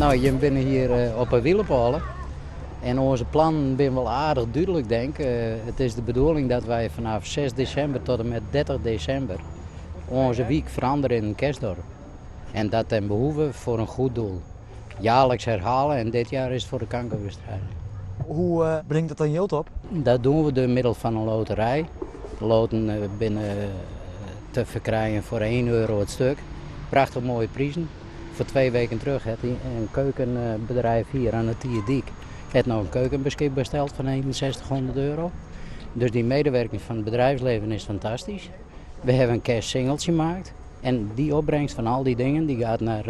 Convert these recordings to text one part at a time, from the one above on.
Nou, jim binne hjir op 'e Wielepôle en onze plannen binne wol aardich dúdlik, denk. It is de bedoeling dat wy fanôf 6 desimber tot en met 30 desimber onze wyk feranderje yn in kerstdorp. En dat ten behoeve voor een goed doel. Jaarlijks herhalen en dit jaar is het voor de kankerbestrijding. Hoe bringt dat dan jild op? Dat doen we door middel van een loterij. De loten binne te ferkrijen foar 1 euro it stuk. Prachtich moaie prizen. Foar 2 weken terug hat in keukenbedrijf hier aan de Tierdiek het noch in keuken beskikber steld fan 6100 euro. Dus die medewerking van het bedrijfsleven is fantastisch. We hebben een kerstsingeltje gemaakt. En die opbrengst van al die dingen die gaat naar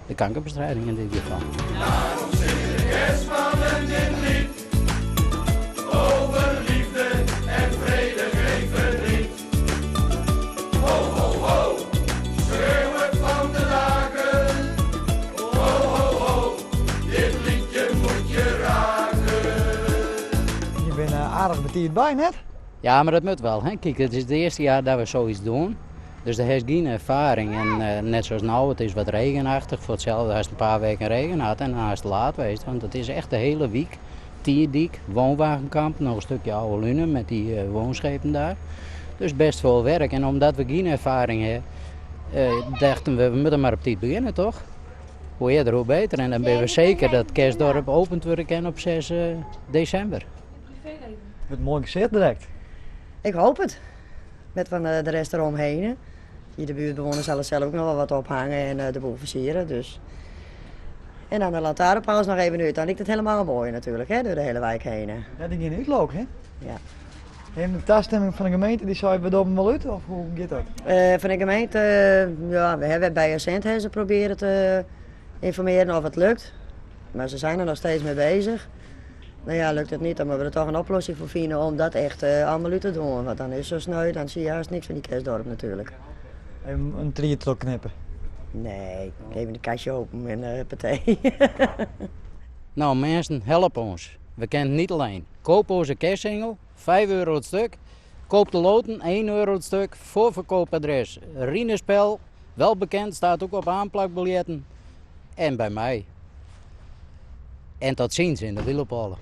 de kankerbestrijding in dit geval. Daarom zingen de kerstmannen dit lied. Over liefde en vrede, geen verdriet. Ho, ho, ho, schreeuw het van de daken. Ho, ho, ho, dit liedje moet je raken. Je bent aardich betiid by, net? Ja, mar dat moat wol. Hè? Kijk, it is it earste jier dat we sokyts dogge. Dus dêr hast gjin erfaring. En net sa as no, it is wat regenachtich. Foar itselde hast in pear wiken regen hân en dan hast laat west. Want it is echt de hiele wyk. Tierdyk, woonwagenkamp, noch in stikje Oude Lune mei dy woonschepen dêr. Dus best folle wurk. En omdat we gjin erfaring hawwe, tochten we, we moatte mar op tiid begjinne, toch? Hoe earder, hoe beter. En dan binne we seker dat Kerstdorp opend wurde kin op 6 desimber. Wurdt moai gesicht direkt. Ik hoop it. Met fan de rest eromheen. Hjir de buertbewenners sille sels ek noch wol wat ophange en de boel fersiere. Dus. En dan de lantaarnpaal noch even út. Dan liket it hielendal moai natuerlik, hè, troch de hiele wyk hinne. Ja, dy geane útlook, hè? Ja. En de tastimming fan de gemeente dy sei we dogge 'm wol út, of hoe giet dat? Fan de gemeente, ja, we hawwe by Essent hawwe se probearre te ynformearjen oft it lukt. Mar se binne der noch steeds mei beuzich. No ja, lukt it net, dan moatte we der toch in oplossing foar fine om dat echt allegear út te dwaan. Want dan is it sa sneu, dan sjogge je hast niks fan dy kerstdorp natuerlik. Even in tried trochknippe? Nee, even de kastje open en partij. Nou minsken, help ons. We kinne it net allinne. Koop onze kerstsingel, 5 euro it stik. Koop de loten, 1 euro it stik. Foarferkeapadres Rinespel, wel bekend, stiet ek op oanplakbiljetten. En by my. En tot ziens yn de Wielepôle.